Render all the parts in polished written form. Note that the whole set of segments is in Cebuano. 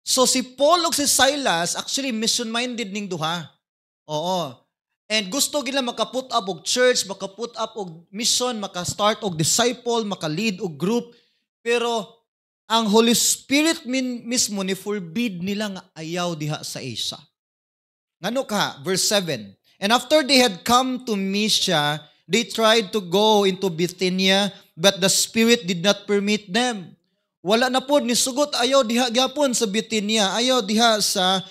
So si Paul ug si Silas, actually mission-minded ning duha. Oo. And gusto gila maka-put up og church, maka-put up og mission, maka-start og disciple, maka-lead og group. Pero ang Holy Spirit mismo ni forbid nila nga ayaw diha sa Asia. Ngano ka? Verse 7. "And after they had come to Mysia, they tried to go into Bithynia, but the Spirit did not permit them." Wala na po, nisugot ayaw diha gyapon sa Bithynia, ayaw diha sa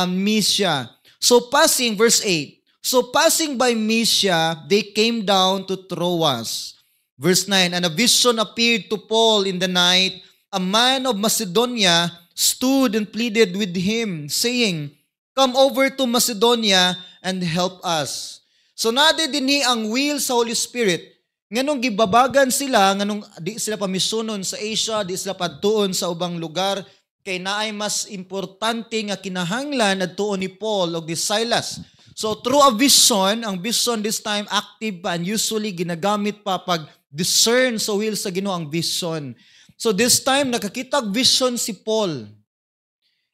Mysia. So passing, verse 8. "So passing by Mysia, they came down to Troas." Verse 9, "And a vision appeared to Paul in the night. A man of Macedonia stood and pleaded with him, saying, 'Come over to Macedonia and help us.'" So nade dinhi ang will sa Holy Spirit. Nganong gibabagan sila, nganong di sila pamisunon sa Asia, di sila padtuon sa ubang lugar, kay naay mas importante nga kinahanglan adtuon ni Paul og ni Silas. So through a vision, ang vision this time active pa and usually ginagamit pa pag discern sa will sa Ginoo ang vision. So this time nakakita og vision si Paul.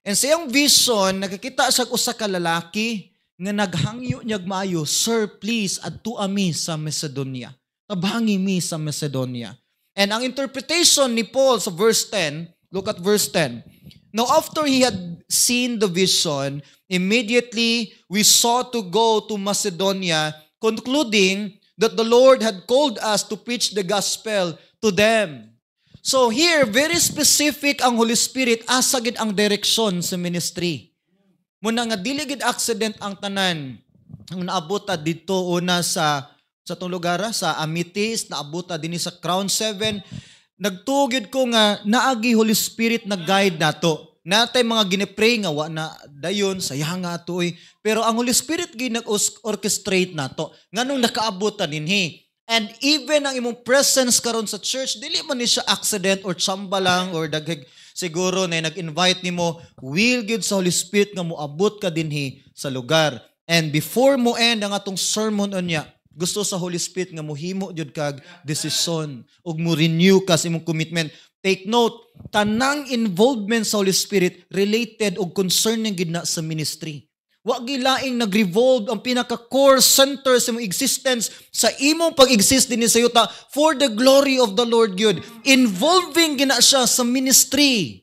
And sa iyang vision, nakakita siya og usa ka lalaki nga naghangyo niyag maayo, "Sir, please, adto ami sa Macedonia. Tabangi mi sa Macedonia." And ang interpretation ni Paul sa verse 10, look at verse 10. "Now after he had seen the vision, immediately we sought to go to Macedonia, concluding that the Lord had called us to preach the gospel to them." So here, very specific ang Holy Spirit asa gid ang direksyon sa ministry. Muna nga dili gid accident ang tanan. Ang naabot ta dito una sa tong lugar ah, sa Amethyst, naabot ta dinhi sa Crown 7. Nagtuo gyud ko nga naagi Holy Spirit na guide nato. Natay mga ginipray nga wa na dayon, sayang nga ato oy. Pero ang Holy Spirit gyud nag-orchestrate nato. Nganong nakaabot ta dinhi. And even ang imong presence karon sa church, dili man ni siya accident or chamba lang or daghig siguro na nag-invite nimo, will gyud sa Holy Spirit nga moabot ka dinhi sa lugar. And before mo end ang atong sermon unya, gusto sa Holy Spirit nga mohimo jud kag desisyon ug mo renew ka sa imong commitment. Take note, tanang involvement sa Holy Spirit related og concerning gid na sa ministry. Wa gilaing nag-revolve ang pinaka-core center sa imong existence, sa imong pag-exist dinhi sa yuta for the glory of the Lord gyud. Involving gina siya sa ministry.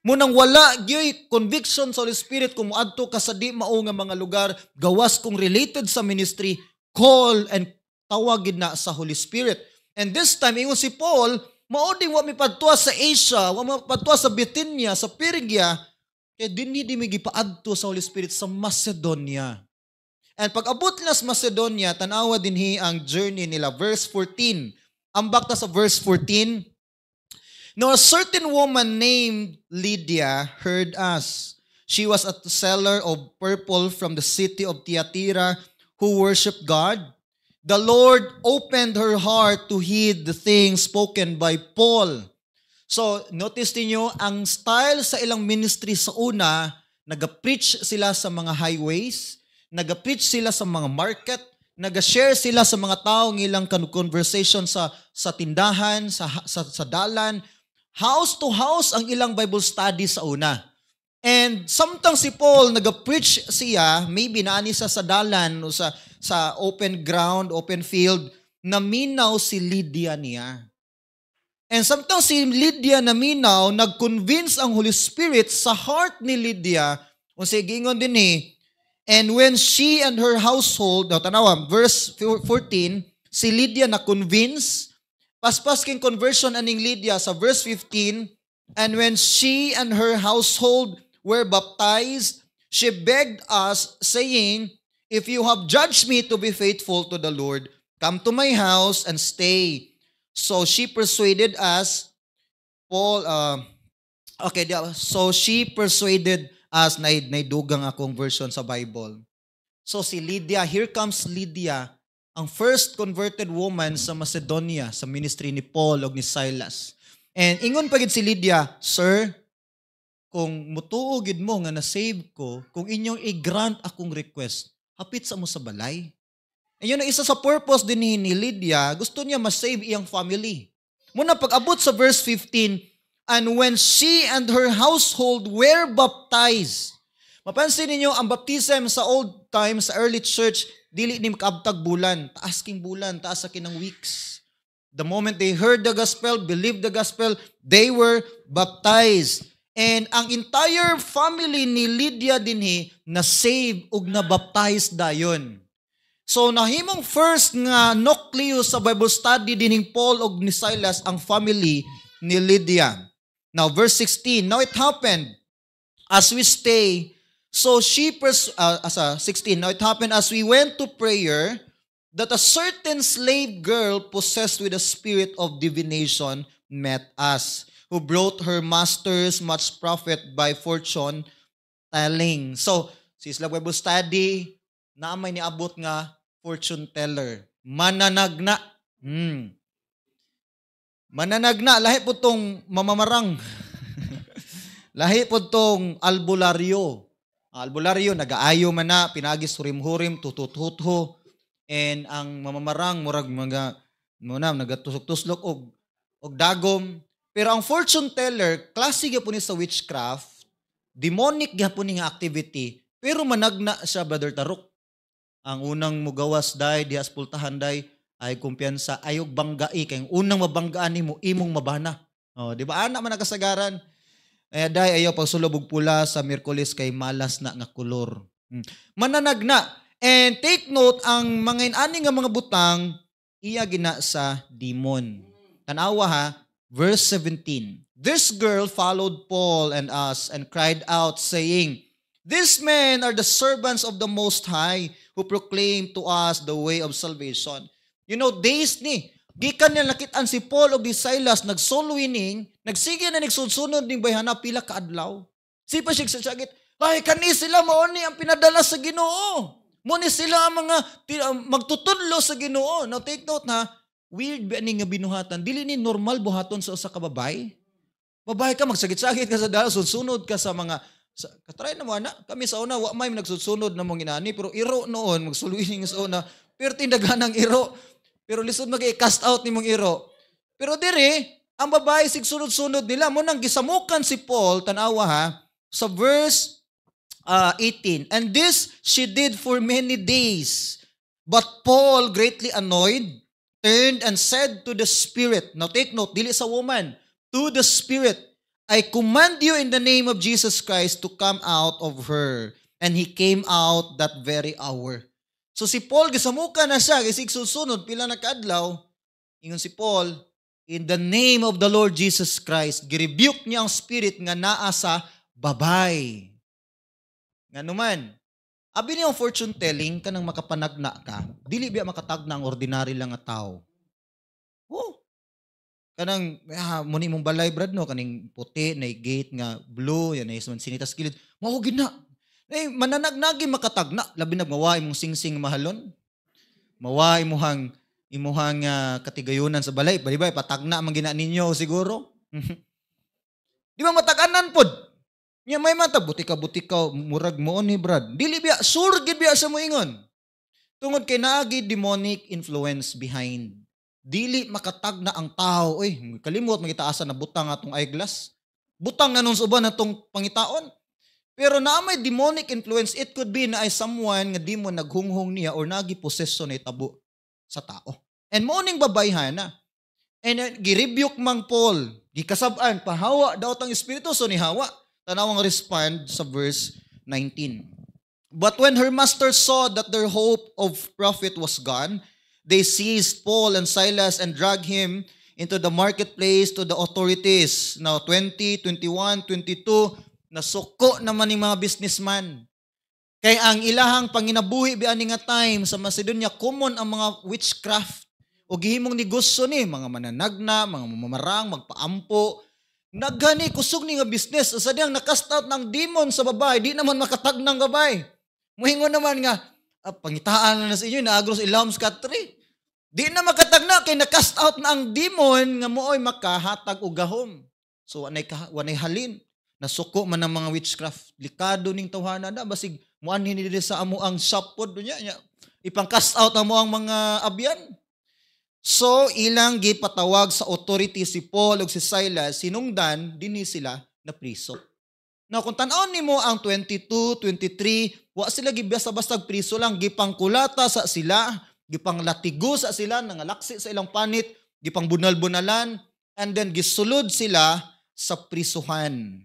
Munang wala gyoy conviction sa Holy Spirit kung moadto ka sa di mao nga mga lugar gawas kung related sa ministry, call and tawag gid na sa Holy Spirit. And this time ingon si Paul, mao ding wa mi padtuwa sa Asia, wa mi padtuwa sa Bithynia, sa Phrygia, kay dinhi di mi gipaadto sa Holy Spirit sa Macedonia. And pag abot nila sa Macedonia, tanawa dinhi ang journey nila. Verse 14. Ambak ta sa verse 14. "Now a certain woman named Lydia heard us. She was a seller of purple from the city of Thyatira who worshiped God. The Lord opened her heart to heed the things spoken by Paul." So, notice niyo ang style sa ilang ministry sa una, naga-preach sila sa mga highways, naga-preach sila sa mga market, naga-share sila sa mga tao ng ilang conversation sa tindahan, sa dalan, house to house ang ilang Bible study sa una. And samtang si Paul naga-preach siya, maybe naani siya sa dalan o sa open ground, open field, naminaw si Lydia niya. And samtang si Lydia naminaw, nag-convince ang Holy Spirit sa heart ni Lydia, kung sige gingon din, and when she and her household, now tanawa, verse 14, si Lydia na-convince, paspas king conversion aning Lydia sa verse 15, "And when she and her household were baptized, she begged us, saying, 'If you have judged me to be faithful to the Lord, come to my house and stay.' So she persuaded us," Paul, okay, so she persuaded us, na naidugang akong version sa Bible. So si Lydia, here comes Lydia, ang first converted woman sa Macedonia, sa ministry ni Paul o ni Silas. And ingon pa gid si Lydia, "Sir, kung mutuo gid mo nga na-save ko, kung inyong i-grant akong request, hapit sa mo sa balay." And yun ang isa sa purpose din ni Lydia, gusto niya ma-save iyang family. Muna pag-abot sa verse 15, And when she and her household were baptized. Mapansin ninyo, ang baptism sa old times, sa early church, dili ni makaabtag bulan. Taas king bulan, taas sa kinang weeks. The moment they heard the gospel, believed the gospel, they were baptized. And ang entire family ni Lydia dinhi na save ug na baptized dayon. So nahimong first nga nucleus sa Bible study dinhing Paul ug ni Silas ang family ni Lydia. Now verse 16, now it happened as we stay, so she pers as a 16, now it happened as we went to prayer that a certain slave girl possessed with a spirit of divination met us, who brought her masters much profit by fortune telling. So, si sila Bible study, na may niabot nga fortune teller. Mananagna. Mananagna, lahi po tong mamamarang. Lahi po tong albularyo. Albularyo, nagaayo man na, pinagis hurim-hurim, tutututho. And ang mamamarang, murag mga, muna, nagatusok-tuslok og dagom. Pero ang fortune teller, klase gyapon ni sa witchcraft, demonic gyapon ni nga activity, pero managna siya, Brother Tarok. Ang unang mugawas day, diha sa pultahan day, ay kumpiyansa, ayog banggai, kay ang unang mabanggaan nimo imong mabana. Oh, di ba ana man nakasagaran? Eh day ayaw pagsulob og pula sa Miyerkules kay malas na nga kolor. Mananagna. And take note, ang mga inani nga mga butang iya gina sa demon. Tanawa ha, verse 17. This girl followed Paul and us and cried out, saying, "These men are the servants of the Most High who proclaim to us the way of salvation." Days ni, gikan niya nakitaan si Paul ug ni Silas nag-soul winning, nagsige na nagsunod ning bayhana pila ka adlaw. Sipa siya sa sakit, ay kani sila mao ni ang pinadala sa Ginoo. Mo ni sila ang mga magtutudlo sa Ginoo. Now take note ha, weird ba ni nga binuhatan? Dili ni normal buhaton sa usa ka babae. Babae ka, magsagit-sagit ka sa dalan, sunod ka sa mga sa, katry na mo ana. Kami sa una wa may nagsusunod na mong inani, pero iro noon magsuluying sa una, pero tindagan ng iro. Pero lisod mag cast out nimong iro. Pero dire, ang babae sig sunod-sunod nila mo nang gisamukan si Paul, tanawa ha, sa verse 18. And this she did for many days. But Paul, greatly annoyed, turned and said to the spirit, now take note, dili sa woman, to the spirit, "I command you in the name of Jesus Christ to come out of her." And he came out that very hour. So si Paul, gisamukan na siya, kasi susunod, pila na kaadlaw, ingon si Paul, "In the name of the Lord Jesus Christ," girebuke niya ang spirit nga naa sa babay. Nga naman, abi niyo ang fortune telling, kanang makapanagna ka, dili biya makatagna ang ordinary lang nga tao. Oh. Kanang muni mong balay, brad, no, kaning puti na gate nga blue, yan ay sinitas kilid. Mao gid na. Eh mananagnagi makatagna, labi na mawa imong singsing mahalon. Mawa imuhang katigayunan sa balay, di ba patagna man gina ninyo siguro. Di ba matag-anan pod? Nya may mata butika-butika murag mo ni brad. Dili biya sure gid biya sa moingon. Tungod kay naagi demonic influence behind. Dili makatagna ang tao. Oy, kalimot magitaasa na butang atong eyeglass. Butang na nun sa uban atong pangitaon. Pero naa may demonic influence, it could be na ay someone nga demon naghunghong niya or nagi possession na itabo sa tao. And mo ning babayhana. And girebuke mang Paul, gikasab-an, pahawa daw tang espiritu, so nihawa. Tanawang respond sa verse 19. But when her master saw that their hope of profit was gone, they seized Paul and Silas and dragged him into the marketplace to the authorities. Now, 20, 21, 22, nasuko naman ni mga businessman. Kay ang ilahang panginabuhi biya ni nga time sa Macedonia, common ang mga witchcraft. O gihimong negosyo ni, mga mananagna, mga mamamarang, magpaampo. Naghani, kusog ni nga business. Sa diyang nakast out ng demon sa babae, di naman makatagnang babae. Muhingon naman nga, pangitaan na sa inyo, naagros ilams katri. Di na makatagna, kay nakast out na ang demon nga mooy makahatag og gahom. So, wanay halin. Nasuko man ang mga witchcraft. Likado ning tawhana na, basig muanhin ni diri sa amo ang shop pod niya. Ipang cast out amo ang mga abyan. So ilang gipatawag sa authority si Paul ug si Silas, sinungdan dinhi sila na priso. Now kung tan-awon nimo ang 22, 23, wa sila gibasta-basta priso lang, gipangkulata sa sila, gipanglatigo sa sila, nangalaksi sa ilang panit, gipangbunal-bunalan, and then gisulod sila sa prisuhan.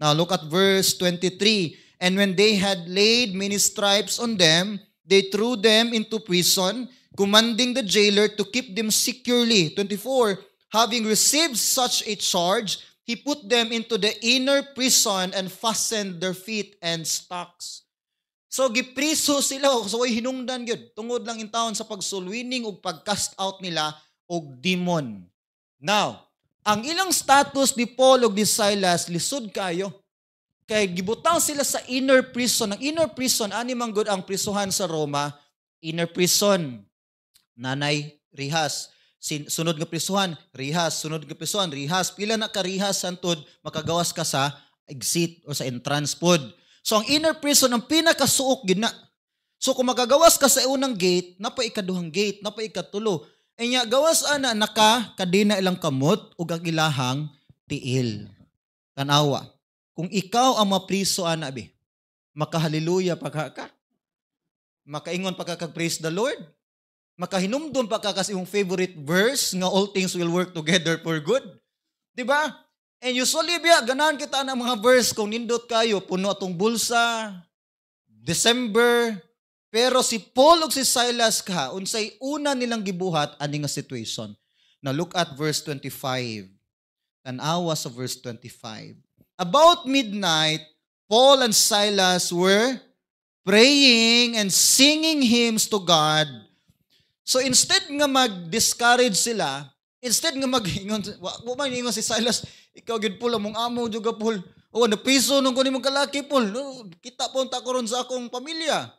Now look at verse 23. "And when they had laid many stripes on them, they threw them into prison, commanding the jailer to keep them securely." 24. "Having received such a charge, he put them into the inner prison and fastened their feet in stocks." So gipriso sila, so way hinungdan gyud tungod lang intawon sa pagsoul winning ug pag-cast out nila og demon. Now, ang ilang status ni Paul ug ni Silas lisod kayo. Kay gibutang sila sa inner prison. Ang inner prison ani man gud ang prisuhan sa Roma, inner prison. Nanay rihas. Sunod nga prisuhan, rihas. Sunod nga prisuhan, rihas. Pila na ka rihas hantod makagawas ka sa exit o sa entrance pod. So ang inner prison ang pinakasuok gid na. So kung makagawas ka sa unang gate, napa ikaduhang gate, napa ikatulo. Nya gawas ana, naka kadena ilang kamot ug ang ilahang tiil. Tanawa. Kung ikaw ang mapriso ana bi, makahaleluya pa ka ka. Makaingon pa ka kag "Praise the Lord." Makahinumdum pa ka kas imong favorite verse nga "All things will work together for good." Di ba? And usually biya, ganahan kita ng mga verse kung nindot kayo, puno atong bulsa, December, pero si Paul ug si Silas ka, unsay una nilang gibuhat ani nga situation? Now look at verse 25. Tanawa sa verse 25. "About midnight, Paul and Silas were praying and singing hymns to God." So instead nga mag-discourage sila, instead nga mag-ingon, wa man ingon si Silas, "Ikaw gid Paul, among amo jud ka, Paul. Oh, napriso nung kunin mong kalaki, Paul. No, kita po ta ko ron sa akong pamilya."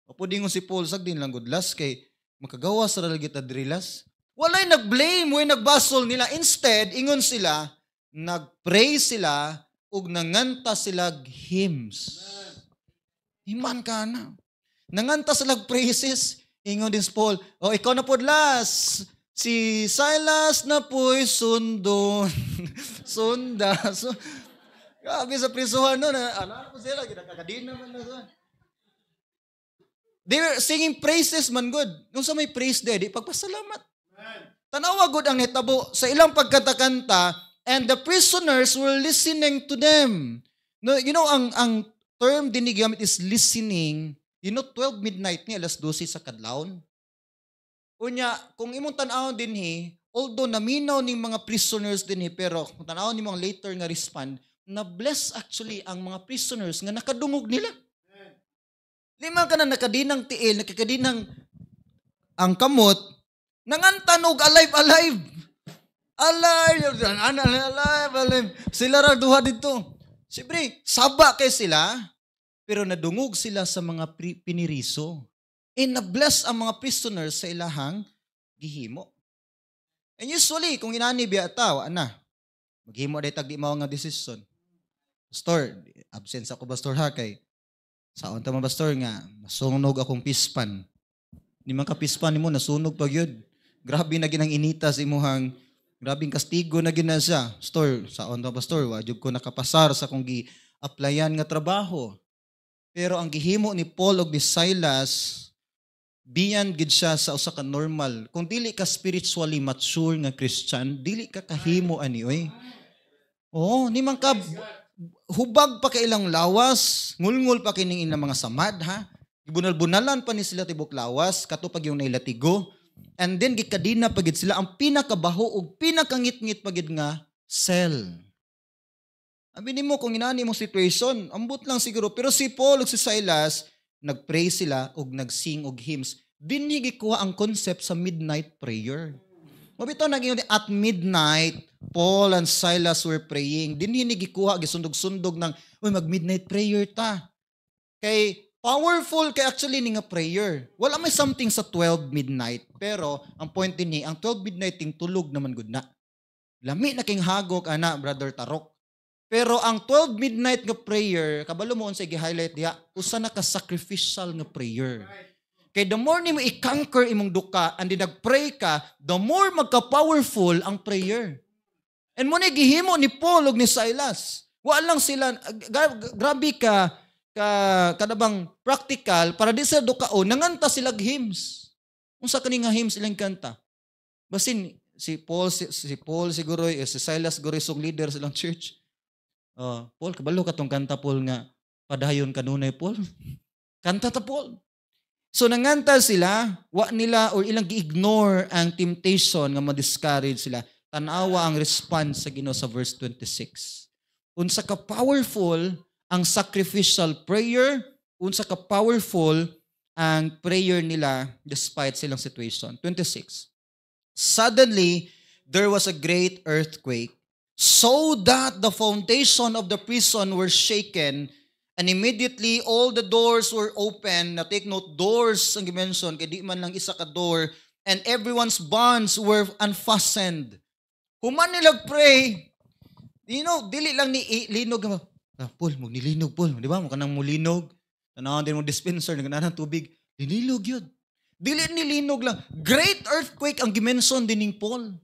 O pud ingon si Paul, "Sagdin lang gud, Las, kay makagawas ra lagi ta diri, Las." Walay nag-blame, walay nagbasol nila. Instead, ingon sila, nag-pray sila ug nanganta sila hymns. Iman ka na. Nanganta sila praises. Ingon din si Paul, "Oh, ikaw na pod, Las. Si Silas na po'y sundon." Sunda. So, grabe sa prisuhan no. Na, ano po sila, ginakakadina man na sa. They were singing praises man good. Nung sa may praise de, di pagpasalamat. Tanawa gud ang nitabo sa ilang pagkatakanta, "And the prisoners were listening to them." No, ang term din gigamit is listening. 12 midnight ni, alas 12 sa kadlawon. Unya, kung imong tan-awon dinhi, although naminaw ning mga prisoners dinhi, pero kung tan-awon nimo ang later nga respond, na bless actually ang mga prisoners nga nakadungog nila. Lima ka na nakadinang tiil, nakakadinang ang kamot, nangantanog "Alive, alive." Alive, alive, alive. Sila ra duha dito. Siyempre, saba kay sila, pero nadungog sila sa mga piniriso. And na-bless ang mga prisoners sa ilahang gihimo. And usually, kung inani biya tao, ana, maghimo day tag di mao nga desisyon. "Pastor, absent ako, pastor, ha, kay saon ta man, pastor, nga nasunog akong pispan." Di man ka pispan nimo nasunog pag yun. Grabe na ginang inita sa imuhang, grabing kastigo na gina siya. "Pastor, saon ta, pastor, wa jud ko nakapasar sa akong gi-applyan nga trabaho." Pero ang gihimo ni Paul ug ni Silas, beyond gid siya sa usa ka normal. Kung dili ka spiritually mature nga Christian, dili ka kahimo ani oy. Oo, ni man ka hubag pa kay ilang lawas, ngulngul pa kining ilang mga samad ha. Gibunal-bunalan pa ni sila tibok lawas, kato pag yung nailatigo. And then gikadina pa gid sila ang pinakabaho ug pinakangitngit pa gid nga cell. Abi nimo kung inani mo situation, ambot lang siguro. Pero si Paul ug si Silas, nagpray sila ug nagsing og hymns. Dinhi gikuha ang concept sa midnight prayer. Mabito naging "At midnight, Paul and Silas were praying." Dinhi ni gikuha, gisundog-sundog ng, "Uy, mag midnight prayer ta." Kay powerful kay actually ni nga prayer. Wala may something sa 12 midnight, pero ang point dinhi, ang 12 midnight ting tulog naman gud na. Lami na king hagok ana, Brother Tarok. Pero ang 12 midnight nga prayer, kabalo mo unsay gi-highlight diha, usa na ka sacrificial nga prayer. Kay the more nimo i-conquer imong duka and then nagpray ka, the more magka-powerful ang prayer. And mao ni gihimo ni Paul ug ni Silas. Wa lang sila grabe ka kanabang practical para di sila dukaon, nanganta sila hymns. Unsa kani nga hymns ilang kanta? Basin si Paul siguro, eh, si Silas siguro song leader silang church. Oh, Paul, kabalo ka tong kanta, Paul, nga "Padayon kanunay," Paul. Kanta ta, Paul. So nanganta sila, wa nila or ilang gi-ignore ang temptation nga ma-discourage sila. Tanawa ang response sa Ginoo sa verse 26. Unsa ka powerful ang sacrificial prayer, unsa ka powerful ang prayer nila despite silang situation. 26. "Suddenly, there was a great earthquake, so that the foundation of the prison were shaken, and immediately all the doors were open." Na take note, doors ang gimension, kay di man lang isa ka door, "and everyone's bonds were unfastened." Human nila pray, dili lang ni linog. Ah, Paul, mo nilinog, Paul, di ba? Mo kanang mulinog. Tanawan din mo dispenser, nagana ng tubig. Linilog yun. Dili nilinog lang. Great earthquake ang gimension din ning Paul.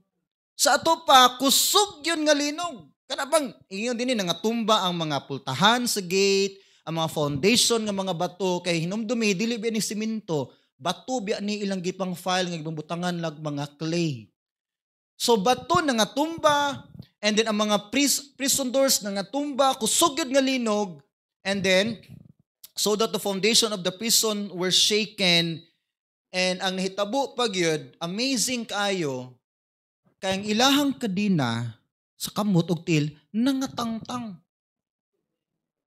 Sa ato pa, kusog yun nga linog. Kana bang, ingon din ni, nangatumba ang mga pultahan sa gate, ang mga foundation nga mga bato, kay hinumdumi, dili biya ni simento, bato biya ni ilang gipang file nga gibangbutangan lag mga clay. So bato nangatumba, and then ang mga prison doors nangatumba, kusog yun nga linog, and then "so that the foundation of the prison were shaken," and ang nahitabo pa gyud, amazing kaayo, kay ang ilahang kadina sa kamot og til nangatangtang.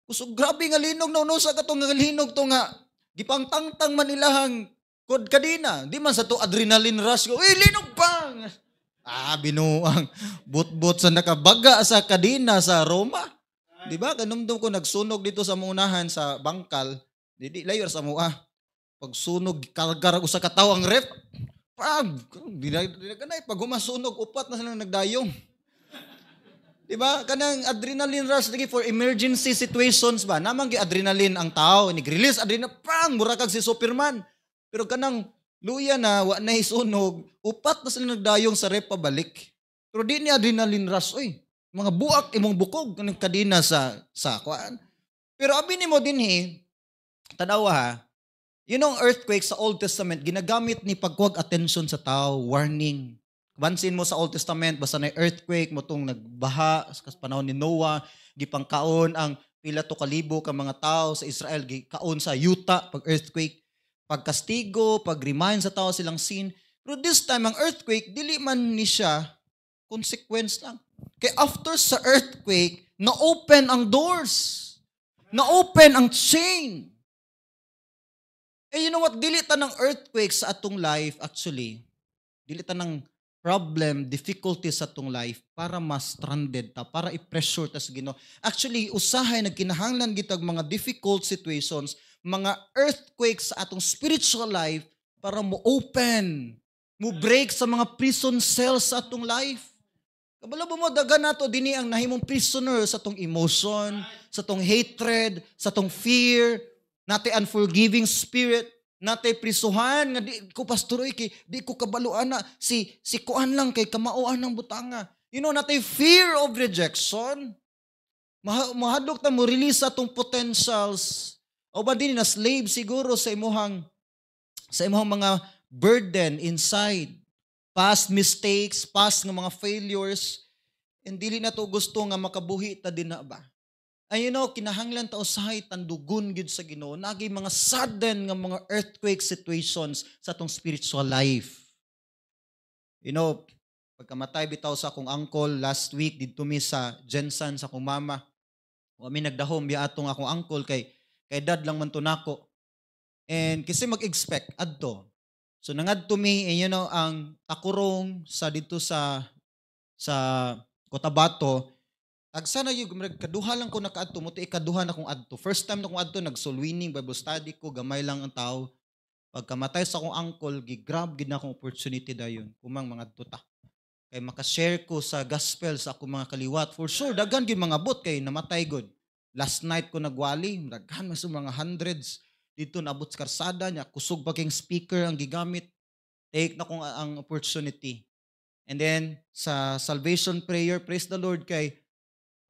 Kusog grabe nga linog no, no sa katong nga linog to nga gipangtangtang man ilahang kod kadina. Di man sa to adrenaline rush ko, "Eh, linog pa!" Ah, binuang bot-bot sa nakabaga sa kadina sa Roma. Di ba? Kanumdum ko nagsunog dito sa munahan sa Bangkal. Di, di layo sa mua. Pagsunog, kargar usa ka tawo ang ref. Pag di na kanay pag humasunog, upat na silang nagdayong. Di ba? Kanang adrenaline rush lagi for emergency situations ba? Namang gi adrenaline ang tao, ni-release adrenaline, pang mura kag si Superman. Pero kanang luya na wa na sunog, upat na sila nagdayong sa ref pabalik. Pero di ni adrenaline rush oy. Mga buak imong bukog kanang kadina sa kuan. Pero abi nimo dinhi, tanawa ha. You know, earthquake sa Old Testament, ginagamit ni pagkuwag attention sa tao, warning. Bansin mo sa Old Testament, basta na earthquake, mo tong nagbaha sa panahon ni Noah, gipangkaon ang pila to kalibo ka mga tao sa Israel, gikaon sa yuta pag earthquake, pagkastigo, pag-remind sa tao silang sin. Pero this time, ang earthquake, dili man ni siya consequence lang. Kay after sa earthquake, na-open ang doors. Na-open ang chain. Eh, you know what? Dili ta ng earthquake sa atong life, actually. Dili ta ng problem, difficulty sa atong life para ma-stranded ta, para i-pressure ta sa Ginoo. Actually, usahay nagkinahanglan gitag mga difficult situations, mga earthquakes sa atong spiritual life para mo open, mo break sa mga prison cells sa atong life. Kabalo ba mo, dagan nato dinhi ang nahimong prisoner sa atong emotion, sa atong hatred, sa atong fear, natay unforgiving spirit, natay prisuhan nga di ko, pastor oy, kay di ko kabalo na si kuan lang kay kamauan ng butanga. Natay fear of rejection. Mahadlok ta mo release sa atong potentials. O ba din na slave siguro sa imuhang mga burden inside. Past mistakes, past nga mga failures, and dili na to gusto nga makabuhi ta din na ba. And kinahanglan ta usahay tandugon gyud sa Ginoo. Nagi mga sudden nga mga earthquake situations sa atong spiritual life. Pagkamatay bitaw sa akong uncle last week didto mi sa GenSan sa akong mama. Wa mi nagdahom biya atong akong uncle kay dad lang man to nako. And kasi mag-expect adto. So nangadto mi and ang Tacurong sa dito sa Cotabato. Tagsa na yun, kaduha lang ko nakaadto, mo ikaduha na kong adto. First time na kong adto, nag-soul winning, Bible study ko, gamay lang ang tao. Pagkamatay sa akong uncle, gigrab gid na akong opportunity dayon. Kumang mga adto ta. Kay makashare ko sa gospel sa akong mga kaliwat. For sure, daghan gid mga bot kay namatay gud. Last night ko nagwali, daghan mas mga hundreds. Dito naabot sa karsada niya, kusog pa king speaker ang gigamit. Take na kong ang opportunity. And then sa salvation prayer, praise the Lord kay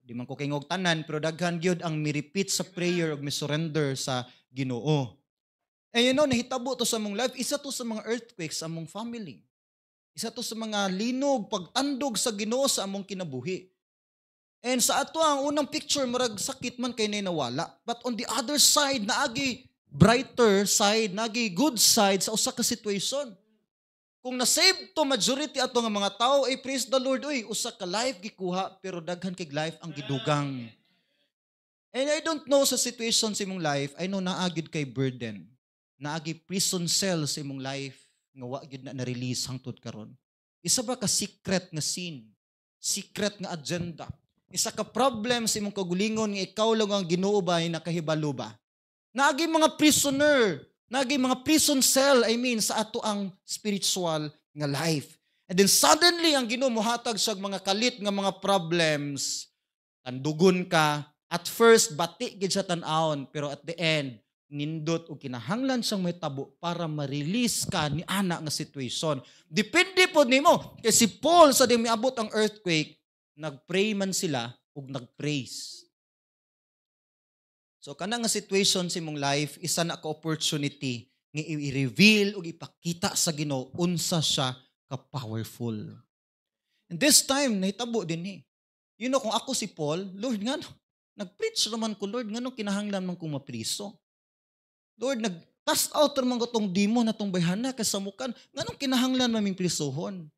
di man ko kingog tanan, pero daghan gyud ang mi-repeat sa prayer ug mi-surrender sa Ginoo. And nahitabo to sa among life, isa to sa mga earthquakes sa among family. Isa to sa mga linog, pagtandog sa Ginoo sa among kinabuhi. And sa ato ang unang picture, murag sakit man kay nawala. But on the other side, naagi brighter side, naagi good side sa usa ka situation. Kung na-save to majority ato nga mga tao, ay praise the Lord, uy, usa ka life gikuha, pero daghan kay life ang gidugang. And I don't know sa situation sa imong life, I know naa gyud kay burden. Naagi prison cell sa imong life nga wa gyud na na-release hangtod karon. Isa ba ka secret nga sin? Secret nga agenda? Isa ka problem sa imong kagulingon nga ikaw lang ang Ginoo ba ay nakahibalo ba? Naagi mga prisoner, naagi mga prison cell, I mean, sa ato ang spiritual nga life. And then suddenly, ang Ginoo mohatag siya mga kalit nga mga problems. Tandugon ka. At first, bati gid siya tan-awon, pero at the end, nindot o kinahanglan siyang may tabo para ma-release ka ni ana nga situation. Depende po nimo. Kay si Paul, sa di miabot ang earthquake, nagpray man sila ug nagpraise. So kana nga situation sa imong life, isa na ka opportunity nga i-reveal ug ipakita sa Ginoo unsa siya ka powerful. And this time nahitabo din ni. Kung ako si Paul, "Lord, ngano? Nag-preach naman ko, Lord, ngano kinahanglan man kong mapriso? Lord, nag-cast out naman ko tong demon na tong bayhana kasamukan. Nganong kinahanglan maming prisuhon?"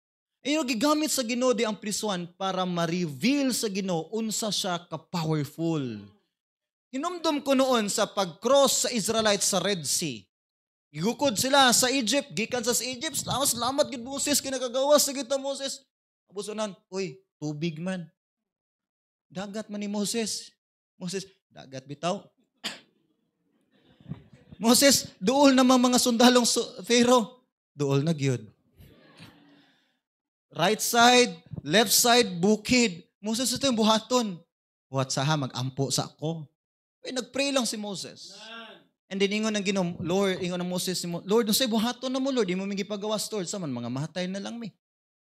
Eh, gigamit sa Ginoo di ang prisuhan para ma-reveal sa Ginoo unsa siya ka-powerful. Hinumdum ko noon sa pag-cross sa Israelites sa Red Sea. Gigukod sila sa Egypt, gikan sa Egypt, salamat, salamat gid Moses, kinakagawas sa kita, Moses. Abusunan, "Uy, tubig man. Dagat man ni Moses." "Moses, dagat bitaw. Moses, duol namang mga sundalong Pharaoh." "Duol na gyud." Right side, left side, bukid. "Moses, ito yung buhaton." "What sa ha, mag-ampo sa ako." Eh, nag-pray lang si Moses. And then ingon ng Ginoo, Lord, ingon ng Moses, "Lord, unsay buhaton na mo, Lord, di mo mi gipagawas, Lord, sa man mga mahatay na lang mi."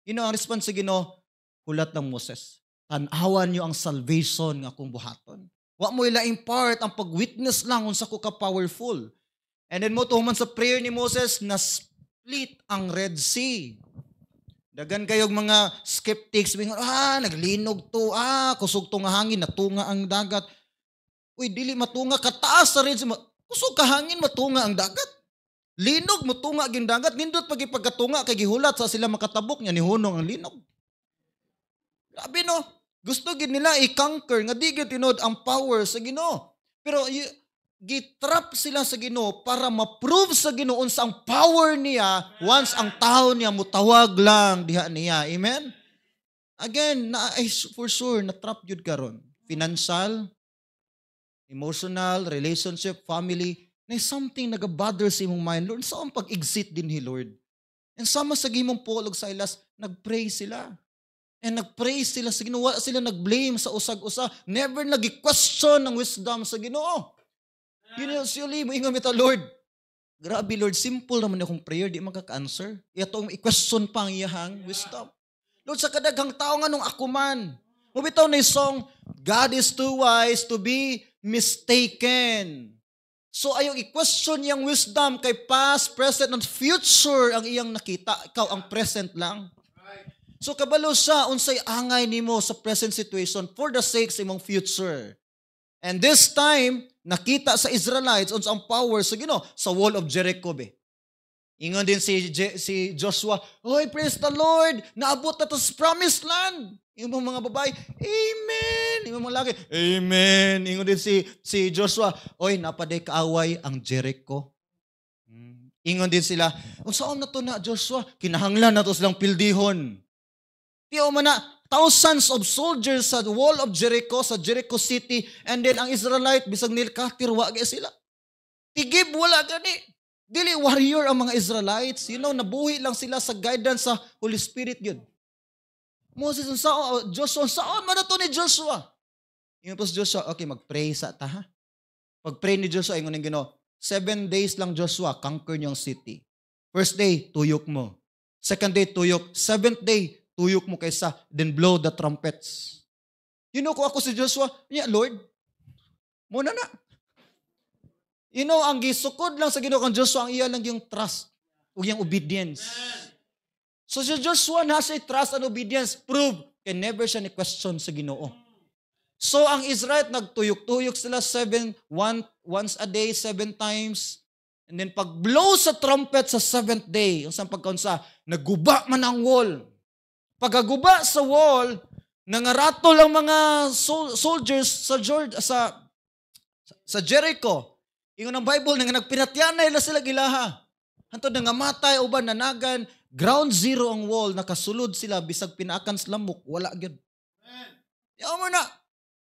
Ang response sa Ginoo, "Hulat ng Moses. Tan-awan niyo ang salvation nga akong buhaton. Wa mo ilaing part ang pag-witness lang unsa ko ka powerful." And then mo tuman sa prayer ni Moses, na split ang Red Sea. Dagan kayog mga skeptics, mingon, "Ah, naglinog to, ah, kusog to nga hangin, natunga ang dagat." Uy, dili matunga, kataas sa Red Sea, kusog ka hangin, matunga ang dagat. Linog, mutunga ging dagat, nindot pag ipagkatunga, kay gihulat sa sila makatabok niya, nihunong ang linog. Grabe no, gusto gid nila i-conquer, nga di gyud tinuod ang power sa Ginoo. Pero gitrap sila sa Ginoo para ma-prove sa Ginoo unsa ang power niya once ang tao niya mutawag lang diha niya. Amen? Again, na, ay, for sure, na-trap jud karon. Financial, emotional, relationship, family, na something nagabother sa imong mind. "Lord, saan pag-exit din hi, Lord?" And sama sa gimong Paul ug Silas, nag-pray sila. And nag-pray sila sa Ginoo. Wala sila nag-blame sa usag-usa. Never nag-question ang wisdom sa Ginoo. Usually, moingon mita, "Lord, grabe Lord, simple naman akong prayer, di man ka-answer." Ito ang i-question pa ang iyahang wisdom. "Lord, sa kadaghang tao nga nung ako man." Mubitaw na yung song, "God is too wise to be mistaken." So ayaw i-question iyang wisdom kay past, present, and future ang iyang nakita. Ikaw ang present lang. So kabalo siya unsay angay nimo sa present situation for the sake sa imong future. And this time, nakita sa Israelites unsa ang power sa Ginoo sa wall of Jericho be. Ingon din si Joshua, "Hoy, praise the Lord, naabot na to sa promised land." Ingon mga babae, "Amen." Ingon mga laki, "Amen." Ingon din si Joshua, "Oy, napaday kaaway ang Jericho." Ingon din sila, "Unsaon na to na, Joshua? Kinahanglan na to silang pildihon." Tiyo man na, thousands of soldiers sa wall of Jericho, sa Jericho City, and then ang Israelite, bisag nilkatir, wa sila. Tigib, wala gani. Dili warrior ang mga Israelites. Nabuhi lang sila sa guidance sa Holy Spirit yun. "Moses, unsaon, Joshua, unsaon man na to ni Joshua?" Ingon po si Joshua, "Okay, mag-pray sa ta ha." Pag-pray ni Joshua, ingon ng Ginoo, 7 days lang, Joshua, conquer niyong city. First day, tuyok mo. Second day, tuyok. Seventh day, tuyok mo kaysa, then blow the trumpets. Kung ako si Joshua, yeah, Lord, muna na. Ang gisukod lang sa Ginoo kang Joshua, ang iya lang yung trust ug yung obedience. So si Joshua na siya trust and obedience, prove, can never siya ni question sa Ginoo. So ang Israel, nagtuyok-tuyok sila seven, one, once a day, seven times. And then pag blow sa trumpet sa seventh day, yung sa pagkaunsa, naguba man ang wall. Pagkaguba sa wall, nangaratol ang mga soldiers sa Jordan, sa Jericho. Ingon ang Bible nga nagpinatyanay na sila gilaha. Hantod nangamatay uban nanagan, ground zero ang wall, nakasulod sila bisag pinaakan sa lamok, wala gyud. Yaw mo na.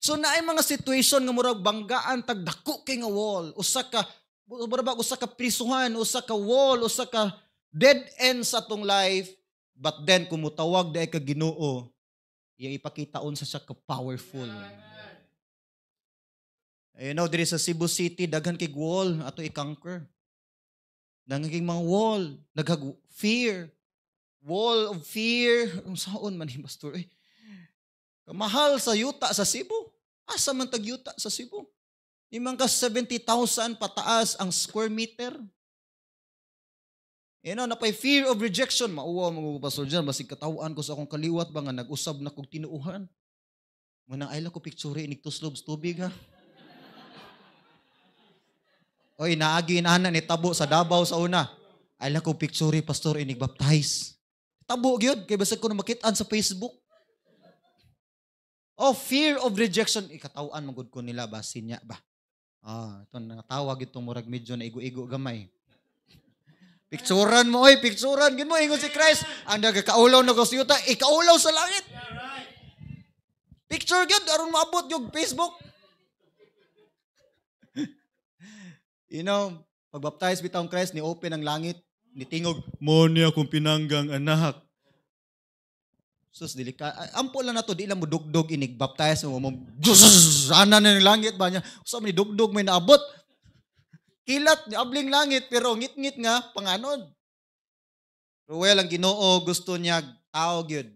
So naay mga situation nga murag banggaan tag dako kay nga wall, usa ka murag ba usa ka prisuhan, usa ka wall, usa ka dead end sa atong life. But then kung mutawag diay ka Ginoo, iyang ipakita unsa siya ka powerful. Diri sa Cebu City, daghan kay wall ato i-conquer. Daghan kay mga wall, daghag fear. Wall of fear. Unsaon man ni, pastor eh? Kamahal sa yuta sa Cebu. Asa man tag yuta sa Cebu? Imang ka 70,000 pataas ang square meter. Napay fear of rejection. Mauwaw mga pastor dyan, basig katawaan ko sa akong kaliwat ba nga nag-usab na kog tinuuhan. Munang ay lang ko picture inig tuslob sa tubig ha. Oy, naagi inana ni tabo sa Davao sa una. Ay lang ko picture, pastor, inig baptize. Tabo gyud kay basig ko na makit-an sa Facebook. Oh, fear of rejection. Ikatawan man gud ko nila basin niya ba. Ah, ito natawag itong murag medyo na igo-igo gamay. Picturan mo, oy, picturan. Gin mo, ingon si Christ. Ang nagakaulaw na yuta, ikaulaw sa langit. Picture gyud aron maabot yung Facebook. Pag-baptize bitaw ang Christ, ni open ang langit, ni tingog, "Mo niya akong pinanggang anak." Sus, dili ka. Ampo lang na to, di lang mo dugdog inig baptize mo mo. Ana na ng langit ba niya? Sa ni dugdog may naabot. Kilat ni abling langit pero ngit-ngit nga panganod. Pero well, ang Ginoo gusto niya tao gyud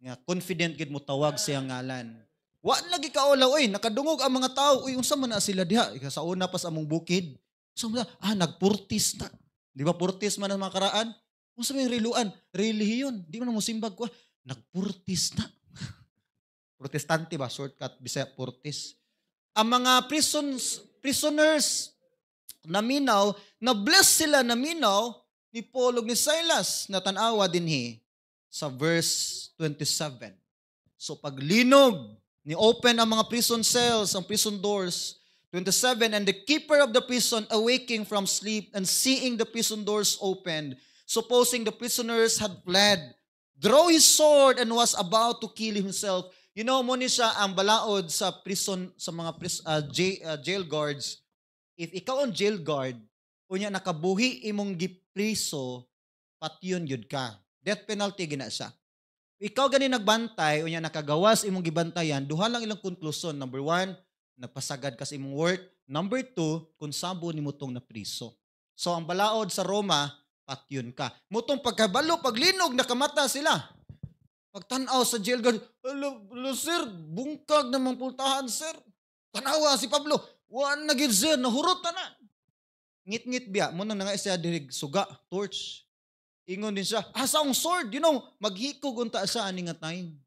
nga confident gyud mo tawag siyang ngalan. Wa lagi kaulaw oy, nakadungog ang mga tao. Uy, unsa man na sila diha? Ika sa una pa sa among bukid. Unsa man na? Ah, nagpurtis na. Di ba purtis man ang mga karaan? Unsa may reluan? Relihiyon. Di man mo simbag ko. Nagpurtis na. Protestante ba? Shortcut, Bisaya, purtis. Ang mga prisoners naminaw, na-bless sila naminaw ni Paul ug ni Silas na tan-awa dinhi sa verse 27. So paglinog, ni open ang mga prison cells, ang prison doors. 27, "And the keeper of the prison, awaking from sleep and seeing the prison doors opened, supposing the prisoners had fled, drew his sword and was about to kill himself." Mo ni siya ang balaod sa prison, sa mga jail guards. If ikaw ang jail guard, unya nakabuhi imong gipriso, patyon yun ka. Death penalty gina siya. Ikaw gani nagbantay, unya nakagawas imong gibantayan, duha lang ilang konklusyon. Number one, nagpasagad ka sa imong work. Number two, kung sabo ni mutong napriso. So ang balaod sa Roma, patyon ka. Mutong pagkabalo, paglinog, nakamata sila. Pagtanaw sa jail guard, "Alo, alo, sir, bungkag namang pultahan, sir. Tanawa si Pablo, wan na gid sir, nahurot na na." Ngit-ngit biya, mo nang nga siya diri suga, torch. Ingon din siya, "Asa ang sword?" Maghikog unta siya ani nga time.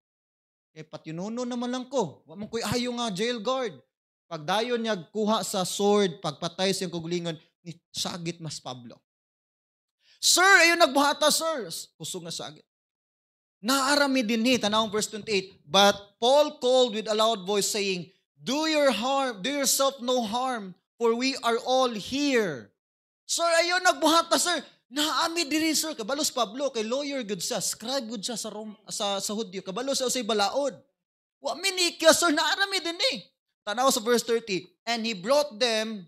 Kay patyunono naman lang ko. Wa man ko'y ayo nga jail guard. Pagdayon niya kuha sa sword, pagpatay siyang kuglingon, ni sagit mas Pablo. "Sir, ayun nagbuhata, sir." Kusog nga sagit. Naarami din ni, tanawang verse 28. "But Paul called with a loud voice saying, 'Do yourself no harm, for we are all here.'" "Sir, ayun nagbuhata, sir." Naami diri, sir. Kabalos Pablo kay lawyer gud siya, scribe gud siya sa Rome, sa Hudyo. Kabalo siya sa balaod. "Wa minikya, sir, naarami din eh." Tanaw sa verse 30. "And he brought them,"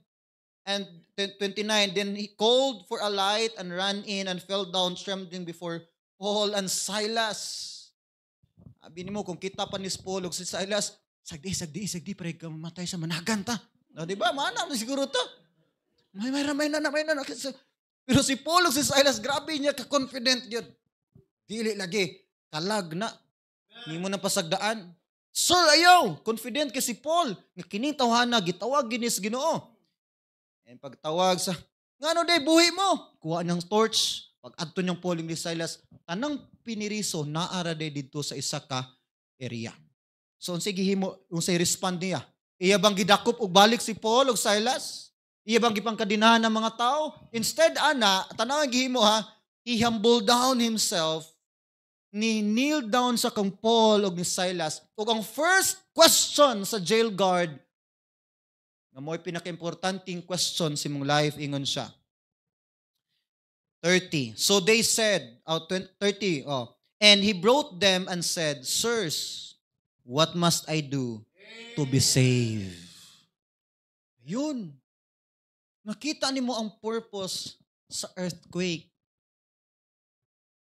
and 29, "then he called for a light and ran in and fell down trembling before Paul and Silas." Abi nimo kung kita pa ni Paul ug si Silas, "Sagdi, sagdi, sagdi, pare ka mamatay sa managan ta." No, di ba? Mana na siguro to. May na, may na. Pero si Paul ug si Silas, grabe niya ka-confident yun. Dili lagi, kalag na. Hindi mo na pasagdaan. Sir, ayaw! Confident kay si Paul. Nga kining tawhana, gitawag gini sa Ginoo. And pagtawag sa, ngano day, buhi mo? Kuha niyang torch. Pag adto niyang Paul ni Silas, tanang piniriso, naara day didto sa isa ka area. So, unsay gihimo, unsay respond niya? Iya bang gidakop og balik si Paul ug Silas? Iya bang gipangkadinahan ng mga tao? Instead, ana, tanaw ang gihimo ha, he humbled down himself, ni kneel down sa kang Paul ug ni Silas. Ug ang first question sa jail guard, nga mo'y pinaka-importanting question sa imong life, ingon siya. 30. So they said, oh, 30, oh, and he brought them and said, "Sirs, what must I do to be saved?" Yun. Makita nimo ang purpose sa earthquake.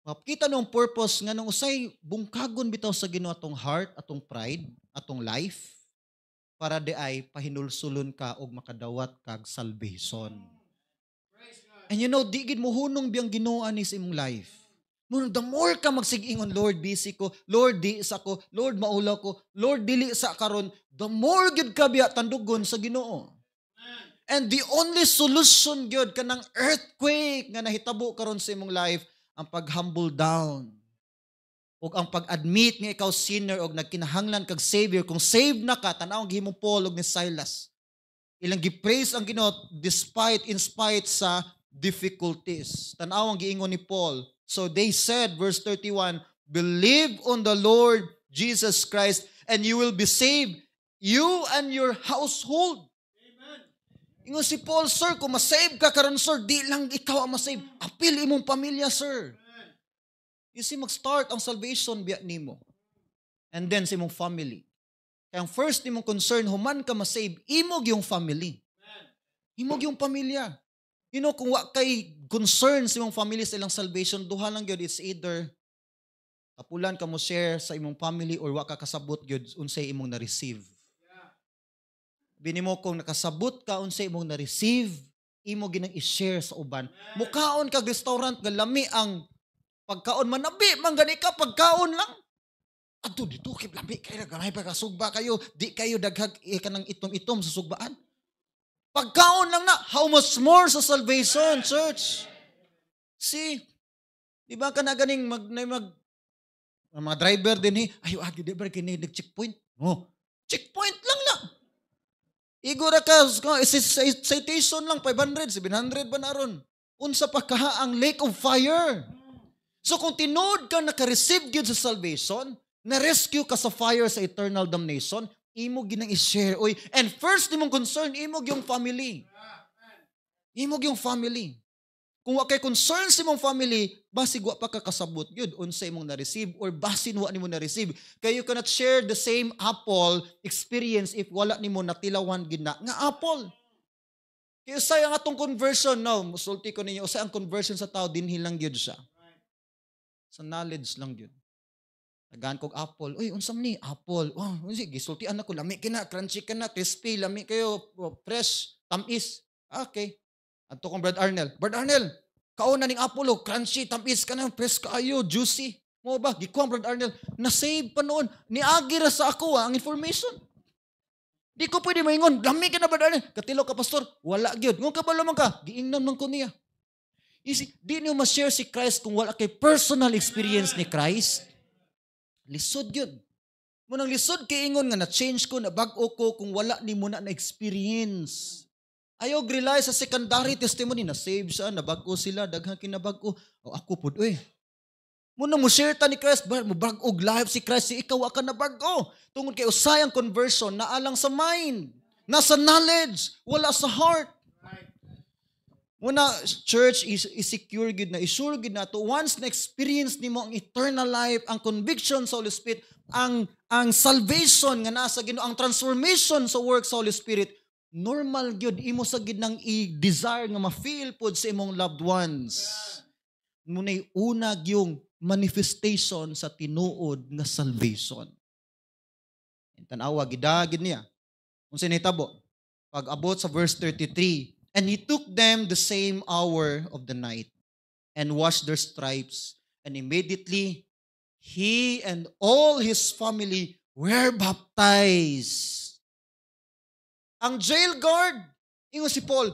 Makita nimo ang purpose nga nung usay bungkagon bitaw sa Ginoo atong heart, atong pride, atong life para di ay pahinulsulon ka og makadawat kag salvation. And di gid mo hunong biyang Ginoo ani sa imong life. Mo the more ka magsigingon, "Lord, busy ko, Lord, di sa ko, Lord, maulaw ko, Lord, dili sa karon," the more gid ka biya tandugon sa Ginoo. And the only solution gyud kanang earthquake nga nahitabo karon sa imong life, ang pag-humble down. Ug ang pag-admit nga ikaw sinner og nagkinahanglan kag savior. Kung saved na ka, tan-aw ang gihimong Paul ug ni Silas. Ilang gi-praise ang Ginoo despite in spite sa difficulties. Tan-aw ang giingon ni Paul. So they said, verse 31, "Believe on the Lord Jesus Christ and you will be saved, you and your household." Ingon si Paul, "Sir, kung masave ka karon, sir, di lang ikaw ang masave. Apil imong pamilya, sir." You see, mag-start ang salvation biya nimo. And then sa imong family. Kaya ang first nimong concern, human ka masave, imo gyung family. Imo gyung pamilya. Kung wa kay concern sa imong family sa ilang salvation, duha lang gyud, it's either kapulan ka mo share sa imong family or wa ka kasabot gyud unsay imong na-receive. Bini mo kung nakasabot ka unsay imong na-receive, imo ginang i-share sa uban. Mukaon kag restaurant nga lami ang pagkaon, manabi man gani ka pagkaon lang. Adto dito kay lami kay gamay pa kasugba kayo, di kayo daghag kanang itom-itom sa sugbaan. Pagkaon lang na, how much more sa salvation, church? See, di ba ka na ganing mag, na mag ang mga driver din eh, "Ayo agi di ba kini nag-checkpoint?" Oh, checkpoint lang na. Igo ra ka, citation lang, 500, 700 ba na ron? Unsa pa kaha ang lake of fire? So kung tinuod ka naka-receive gyud sa salvation, na-rescue ka sa fire sa eternal damnation, imo ginang i-share. Oy, and first nimong concern, imo gyung family. Imo gyung family. Kung wa kay concern sa imong family, basig wa pa ka kasabot gyud unsa imong na-receive or basin wa nimo na-receive. Kay you cannot share the same apple experience if wala nimo natilawan gid na nga apple. Kay usay ang atong conversion, no, musulti ko ninyo, usay ang conversion sa tao dinhi lang gyud siya. Sa knowledge lang gyud. Tagaan kog apple. "Uy, unsa man ni apple?" "Oh, unsa gisultian ako, lami kina, crunchy kana, crispy, lami kayo, oh, fresh, tamis." Okay. Adto kong Brad Arnel. "Brad Arnel, kaon na ning apple, oh, crunchy, tamis kana, fresh kaayo, juicy." Mo ba? Gikuha Brad Arnel. Na-save pa noon. Niagi ra sa ako ang information. Di ko pwede maingon, "Lami ka na, Brad Arnel." "Katilaw ka, pastor." "Wala gyud." "Ngon kabalo man ka, giingnan man ko niya." You see, di niyo ma-share si Christ kung wala kay personal experience ni Christ. Lisod yun. Munang lisod kay ingon nga na-change ko, na-bag-o ko kung wala nimo na na-experience. Ayaw rely sa secondary testimony, na-save siya, nabag-o sila, daghang kinabag-o. O ako pud, uy. Muna mo share ta ni Christ, ba, mo bag-og life si Christ, si ikaw ka nabag-o. Tungod kay usay ang conversion, naalang sa mind, nasa knowledge, wala sa heart. Muna, church, is secure gid na, isure gid na to. Once na-experience nimo ang eternal life, ang conviction sa Holy Spirit, ang salvation nga nasa Ginoo, ang transformation sa work sa Holy Spirit, normal gyud imo sa gid nang i-desire nga ma-feel pod sa imong loved ones. Muna'y una gyung manifestation sa tinuod nga salvation. Tanawa gidagid niya. Unsa nahitabo? Pag abot sa verse 33, And he took them the same hour of the night and washed their stripes. And immediately, he and all his family were baptized. Ang jail guard, ingon si Paul,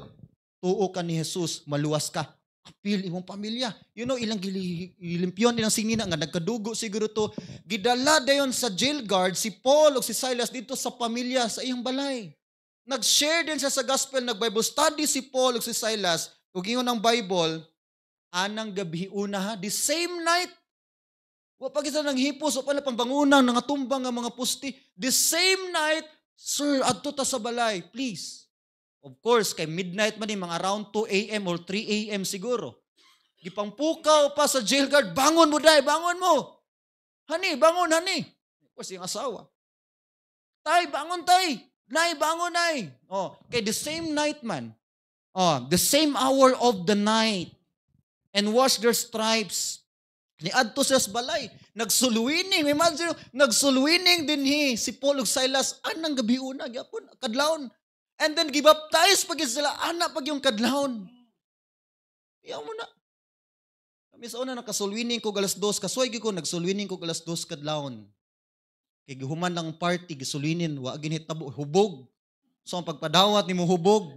"Tuo ka ni Jesus, maluwas ka. Apil imong pamilya." Ilang gilimpyon ilang singina nga nagkadugo siguro to. Gidala dayon sa jail guard si Paul ug si Silas dito sa pamilya sa iyang balay. Nag-share din siya sa gospel, nag-Bible study si Paul ug si Silas. Ug ingon ang Bible, anang gabi una ha, the same night. Wa pa kita nang hipos, wa pa na pangbangunang nangatumbang nga mga pusti. The same night, "Sir, adto ta sa balay, please." Of course, kay midnight man ni, mga around 2 a.m. or 3 a.m. siguro. Gipangpukaw pa sa jail guard, "Bangon mo dai, bangon mo. Honey, bangon, honey." Of course, yung asawa. "Tay, bangon tay. Nay, bangon nay." Oh, kay the same night man. Oh, the same hour of the night. And wash their stripes. Niadto siya sa balay. Nagsulwining. Imagine, nagsulwining dinhi si Paul ug Silas anang gabi una gyapon kadlawon. And then gibaptize pag sila ana pag yung kadlawon. Iyaw mo na. Kami sa una nakasulwining ko alas 2, kasuway gyud ko nagsulwining ko alas 2 kadlawon. Kay gihuman lang party, gisulwinin, wa ginhitabo, hubog. So ang pagpadawat nimo hubog.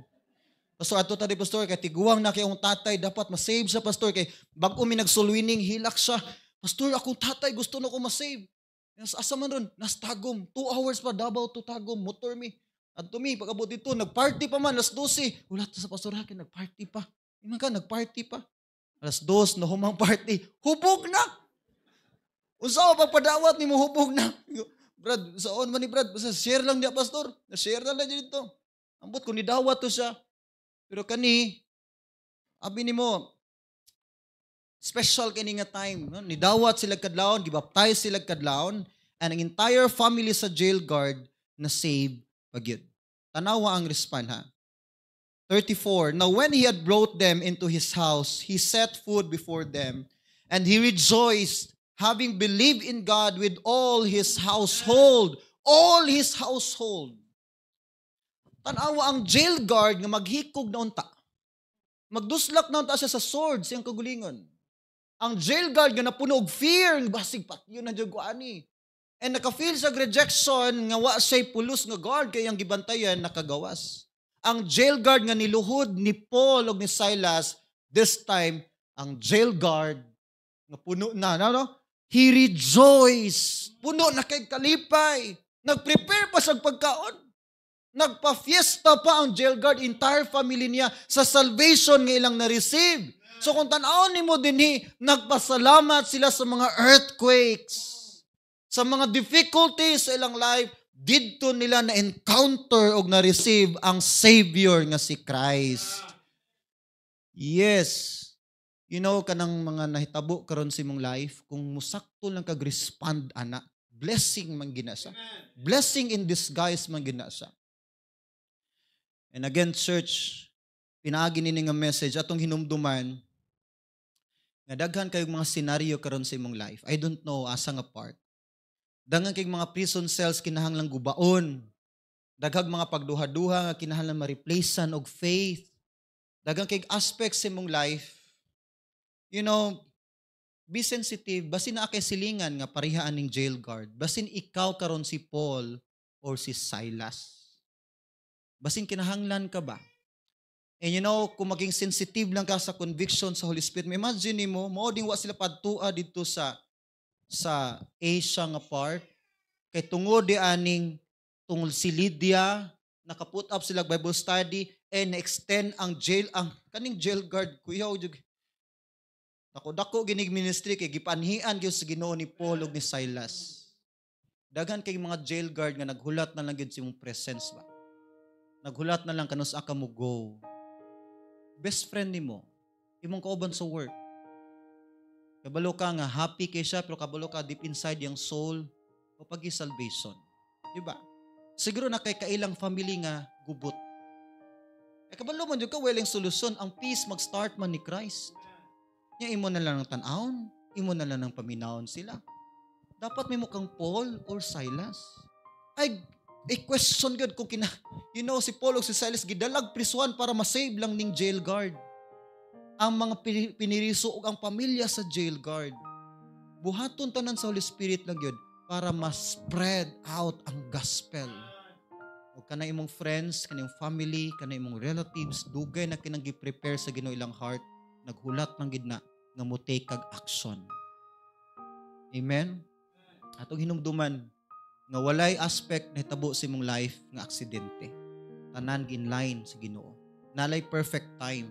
"Pastor, ato ta di, pastor, kay tiguang na kay akong tatay, dapat ma-save siya, pastor, kay bag-o mi nagsulwining, hilak siya. Pastor, akong tatay gusto na ko ma-save." Asa man ron? Nas Tagum. 2 hours pa, Davao to Tagum, motor mi. Adto mi, pag-abot dito, nagparty pa man, alas 12. Wala to sa pastor, kay nagparty pa. Iman ka, nagparty pa. Alas 2, na humang party. Hubog na! Unsa pa pagpadawat nimo hubog na? "Brad, saon man ni Brad? Basta share lang diya, pastor. Share na lang dito." Ambot kung nidawat to siya. Pero kani, abi nimo, special kini nga time. No? Nidawat sila kadlawon, gibaptize sila kadlawon, and ang entire family sa jail guard na save pagyud. Tanawa ang respond ha. 34. Now when he had brought them into his house, he set food before them, and he rejoiced, having believed in God with all his household. All his household. Tanawa ang jail guard nga maghikog na unta. Magduslak na unta siya sa sword siyang kagulingon. Ang jail guard nga napuno og fear, basig patyon na jud ko ani. And naka-feel sa rejection nga wa siya'y pulos nga guard kay ang gibantayan nakagawas. Ang jail guard nga niluhod ni Paul ug ni Silas, this time ang jail guard nga puno na, no? He rejoiced. Puno na kay kalipay. Nagprepare pa sa pagkaon. Nagpa-fiesta pa ang jail guard, entire family niya sa salvation nga ilang na-receive. So kung tan-awon nimo dinhi, nagpasalamat sila sa mga earthquakes, sa mga difficulties sa ilang life, didto nila na-encounter og na-receive ang Savior nga si Christ. Yes. Kanang mga nahitabo karon sa imong life, kung musakto lang kag respond ana, blessing man gina siya. Blessing in disguise man gina siya. And again, church, pinaagi nini nga message atong hinumduman nga daghan kayong mga senaryo karon sa imong life. I don't know asa nga part. Daghan kayong mga prison cells kinahanglang gubaon. Daghang mga pagduha-duha nga kinahanglan ma-replacean og faith. Daghan kay aspects sa imong life. Be sensitive. Basin naa kay silingan nga pareha aning jail guard. Basin ikaw karon si Paul or si Silas. Basin kinahanglan ka ba? And kung maging sensitive lang ka sa conviction sa Holy Spirit, imagine nimo, mao ding wa sila padtua dito sa Asia nga part kay tungod di aning tungod si Lydia naka-put up sila Bible study and na-extend ang jail, ang kaning jail guard, kuya, jud dako dako ginig ministry kay gipanhian gyud sa Ginoo ni Paul ug ni Silas. Daghan kay mga jail guard nga naghulat na lang gyud sa imong presence ba. Naghulat na lang kanus ka mo go. Best friend nimo, imong kauban sa work. Kabalo ka nga happy kay siya pero kabalo ka deep inside yung soul o pagi salvation. Di ba? Siguro na kay kailang family nga gubot. Eh kabalo man jud ka weleng solusyon ang peace mag-start man ni Christ. Nya imo na lang ang tan-awon, imo na lang ang paminawon sila. Dapat may mukhang Paul or Silas. Ay, I-question gyud kung kina si Paul ug si Silas gidalag prisuan para ma-save lang ning jail guard. Ang mga piniriso ug ang pamilya sa jail guard. Buhaton tanan sa Holy Spirit lang gyud para ma-spread out ang gospel. O kana imong friends, kana imong family, kana imong relatives, dugay na kinang gi-prepare sa Ginoo ilang heart, naghulat lang gid na nga mo take kag action. Amen? Atong hinumduman nga walay aspect na hitabo sa imong life nga aksidente. Tanan ginline sa Ginoo. Nalay perfect time.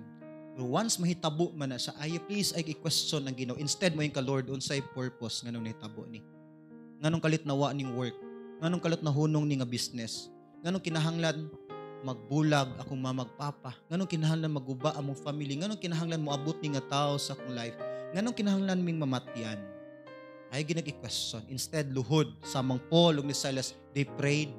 Pero once mahitabo man na siya, ay please ay i-question ang Ginoo. Instead mo ka, "Lord, unsay purpose nganong nahitabo ni? Nganong kalit nawa ning work? Nganong kalit nahunong ni nga business? Nganong kinahanglan magbulag akong mamagpapa? Nganong kinahanglan maguba among family? Nganong kinahanglan moabot ni nga tao sa akong life? Nganong kinahanglan ming mamatyan?" Ay ginag i-question. Instead, luhod samang Paul ug ni Silas, they prayed.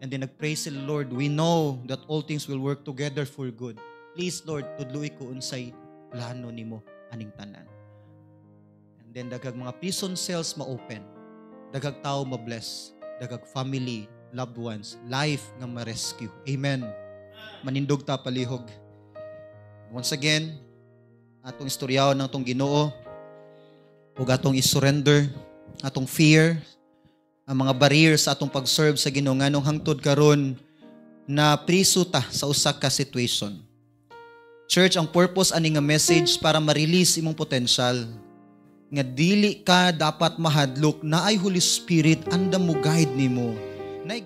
And then nagpray sila, "Lord, we know that all things will work together for good. Please, Lord, tudloi ko unsay plano nimo aning tanan." And then daghag mga prison cells ma-open. Daghag tao ma-bless. Daghag family, loved ones, life nga ma-rescue. Amen. Manindog ta palihog. Once again, atong istoryaon ng atong Ginoo ug atong i-surrender atong fear, ang mga barriers sa atong pag-serve sa Ginoo, nganong hangtod karon na priso ta sa usa ka situation. Church, ang purpose ani nga message para ma-release imong potential nga dili ka dapat mahadlok na ay Holy Spirit andam mo guide nimo. Nay